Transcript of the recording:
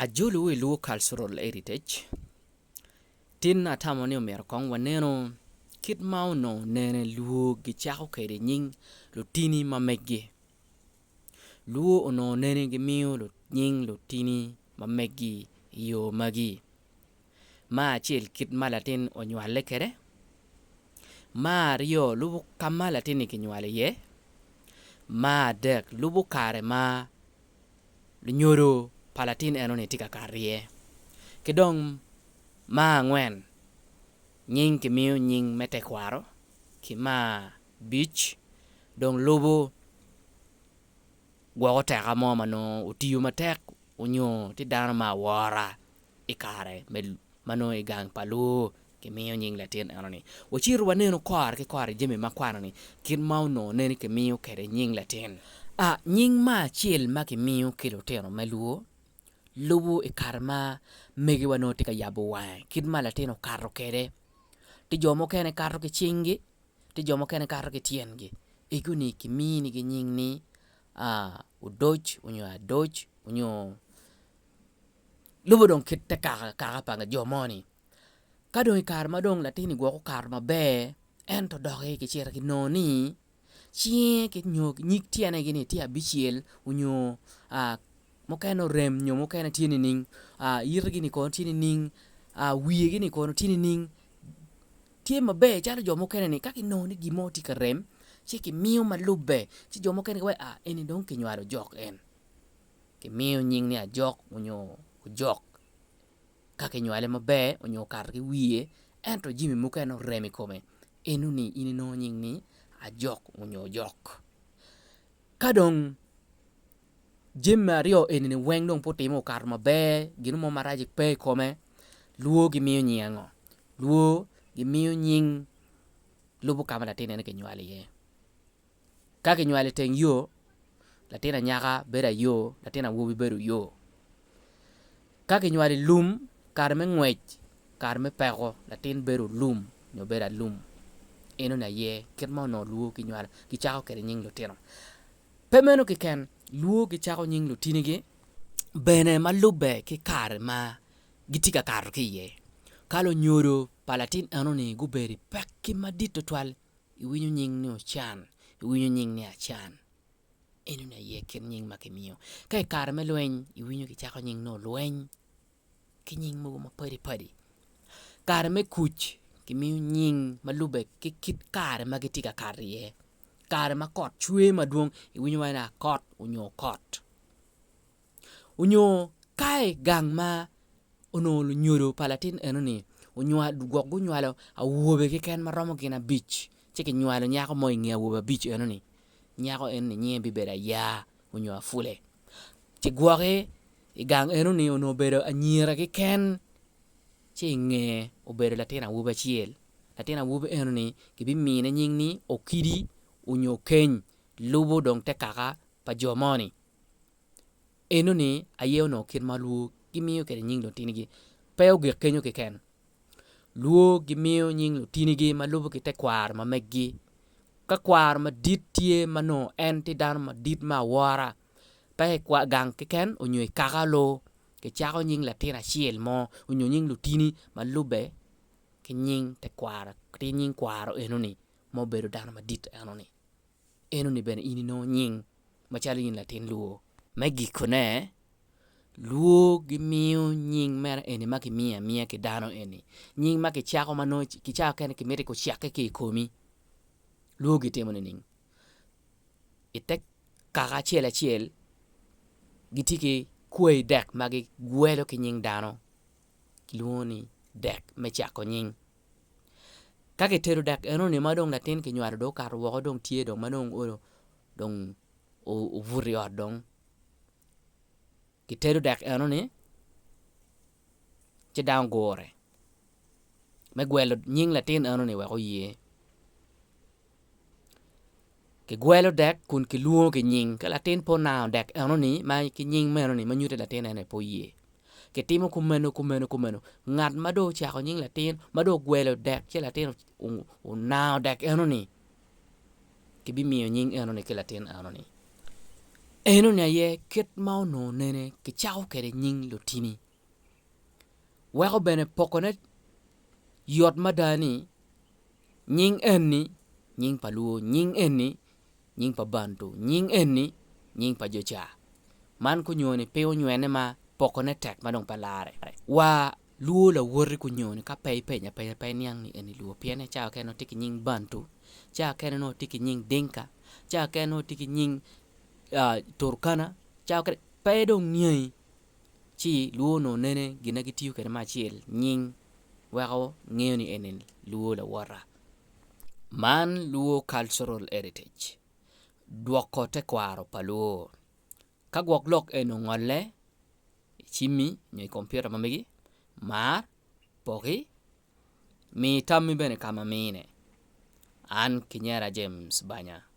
Ajulu i Luo Cultural Heritage, Tin atamo ni omyero kong wanenu kit ma onongo nene luo gicako kwede nying lutini ma meggi. Luo onongo nene gimiyo nying lutini ma meggi i yo magi, Me acel kit ma latin onywale kwede, Me aryo lubo ka ma latin-ni kinywalo iye, Me adek lubo kare ma lunyodo pa latin enoni tye ka kato iye, ki dong me angwen nying kimiyo nying me tekwaro ki me abic dong lubo gwok oteka mo ma nongo otiyo matek nyo tye dano me awora i kare ma nongo i gang pa luo kimiyo nying latin enoni. Wacito wanenu kore ki kore jami ma kwano-ni kit ma onongo nene kimiyo kwede nying latin. A Nying me acel ma kimiyo ki lutino me luo lubo i kare ma megiwa nongo tye ka yabo wange kit ma latin okato kwede. Tye jo mukene kato ki cinggi, tye jo mukene kato ki tyengi. Ego-ni kiminigi nying ni odoc nyo adoc nyo lubo dong kit te kaka kaka pa jo moni. Ka dong i kare ma dong latin-ni gwok okato maber ento doki kicito kinongo ni cinge ki nyo nyig tyene gini tye abicel nyo mukene orem nyo mukene tye nining yite gini kono tye nining wiye gini kono tye nining tye maber calo jo mukene ni ka kinongo ni gin mo tye ka rem ci kimiyo ma lubbe ci jo mukene giwaco ni eni dong kinywalo jok en kimiyo nying ni ajok nyo ojok. Ka kinywale maber onyo okato ki wiye ento jami mukene orem i kome enoni in inongo nying ni ajok onyo ojok. Ka dong jami aryo enini weng dong pe otime okato maber gin mo marac pe i kome lwor gimiyo nying ango? Lwor gimiyo nying lubo ka ma latin eni kinywalo iye. Ka kinywalo i teng yo, latin anyaka bedo ayo, latin awobi bedo oyo. Ka kinywalo i lum, kare me ngwec, kare me peko, latin bedo olum nyo bedo alum. Enoni aye kit ma onongo luo kinywalo gicako kwede nying lutino. Pe meno keken, luo gicako nying lutinigi bene ma lubbe ki kare ma gitye ka kato ki iye. Ka lunyodo pa latin enoni gubedo i pekki madit tutwal, iwinyo nying ni Ocan, iwinyo nying ni Acan. Enoni aye kit nying ma kimiyo. Ka i kare me lweny, iwinyo kicako nying ni Olweny ki nying mogo mapadi padi. Kare me kuc, kimiyo nying ma lubbe ki kit kare ma gitye ka kato iye. Kare ma kot cwer madwong, iwinyo waci ni akot onyo okot. Onyo ka i gang ma onongo lunyodo pa latin enoni gwok gunywalo awobe keken ma romo gin abic ci kinywalo nyako mo i nge awobe abic enoni nyako enoni nyinge bibedo aya onyo apule ci gwoki i gang enoni onongo obedo anyira keken ci i nge obedo latin awobi acel latin awobi enoni kibimine nying ni okidi onyo okeny lubo dong te kaka pa jo moni. Enoni aye onongo kit ma lwor gimiyo kwede nying lutinigi. Pe ogik kenyo keken. Lwor gimiyo nying lutinigi ma lubo ki tekwaro ma meggi. Ka kwaro madit tye ma nongo en tye dano madit me awora, pe i gang keken nyo i kaka loo, kicako nying latin acel mo nyo nying lutini ma lubbe ki nying tekwaro ki nying kwaro enoni ma obedo dano madit enoni. Enoni bene in inongo nying macalo in latin luo. Me gikone, luo gimiyo nying mere eni ma kimiyo amiya ki dano eni, nying ma kicako ma nongo kicako kene kimiti gucakke ki i komi. Luo gitimo nining? I te kaka acel acel gitye ki kwai dek ma gigwelo ki nying dano kilwongo ni dek me cako nying. Ka kitedo dek enoni ma dong latin kinywalo dong okato woko dong tye dong ma dong olo dong obuto i ot dong kitedo dek enoni ci dano gure me gwelo nying latin enoni wek oye. Kigwelo dek kun kilwongo ki nying ka latin pe onango dek enoni ma ki nying meno-ni ma nyuto ni latin eni pe oye. Kitimo kumeno kumeno kumeno ngat ma dong ocako nying latin ma dong ogwelo dek ci latin onango dek enoni kibimiyo nying enoni ki latin enoni. Enoni aye kit ma onongo nene kicako kwede nying lutini weko bene pokone yot mada ni nying eni nying pa luo nying eni nying pa bantu nying eni nying pa jo ca man kunyo ni pe onywene ma pokone tek ma dong pe larre wa luo lawoti kunyo ni ka pe ipenyo apenya pe iniang ni eni luo pien ni cawa mukene nongo tye ki nying bantu cawa mukene nongo tye ki nying dinka cawa mukene nongo tye ki nying Turkana cawa mukene pe dong niangi ci luo onongo nene gin ma gitiyo kwede me acel nying weko ngeyo ni eni luo lawota. Man luo cultural heritage dwoko tekwaro pa luo ka gwok lok eni ongolle i cimmi nyo i kompiuta ma megi mar poki mi tammi bene ka ma mine an kinyera James Banya.